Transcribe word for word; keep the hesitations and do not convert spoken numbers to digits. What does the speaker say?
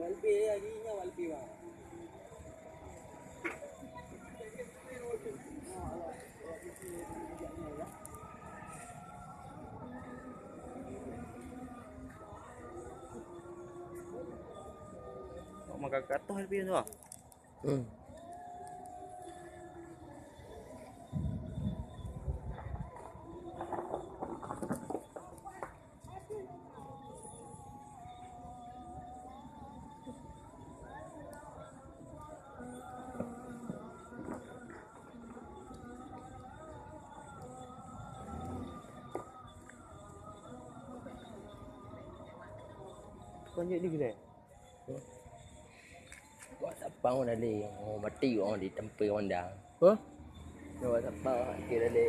Mak makan kat atas lebih tu ah. Hmm. Lanjut di kedai. Wak sapa ngon dalé, oh, mati orang di tempe Honda. Hah? Wak sapa ke dalé.